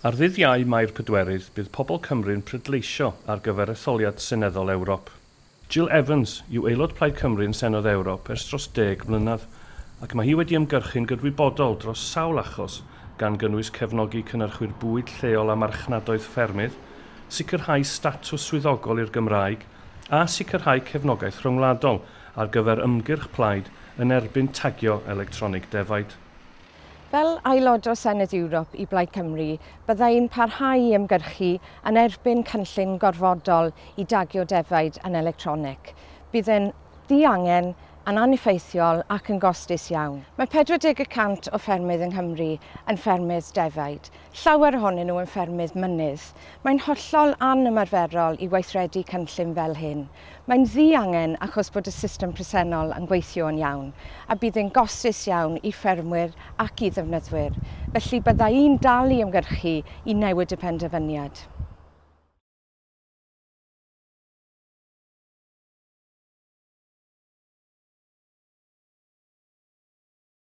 Ar ddydd Iau, Mai'r Pedwerydd, bydd pobl Cymru'n prydleisio ar gyfer etholiad Seneddol Ewrop. Jill Evans yw Aelod Plaid Cymru yn Senedd Ewrop ers dros deg mlynedd, ac mae hi wedi ymgyrchu'n gydwybodol dros sawl achos, gan gynnwys cefnogi cynhyrchwyr bwyd lleol a marchnadoedd ffermydd, sicrhau statws swyddogol i'r Gymraeg, a sicrhau cefnogaeth rhyngwladol ar gyfer ymgyrch Plaid yn erbyn tagio electronig defaid. Fel aelod o Senedd Ewrop i Blaid Cymru, bydda i'n parhau i ymgyrchu yn erbyn cynllun gorfodol i dagio defaid yn electronic. Bydd e'n ddiangen, yn aneffeithiol ac yn gostus iawn. Mae 40 y cant o ffermydd yng Nghymru yn ffermydd defaid. Llawer ohonyn nhw yn ffermydd mynydd. Mae'n hollol anymarferol i weithredu cynllun fel hyn. Mae'n ddiangen achos bod y system presennol yn gweithio yn iawn, a bydd yn gostus iawn i ffermwyr ac i ddefnyddwyr. Felly bydda i'n dal i ymgyrchu i newid y penderfyniad.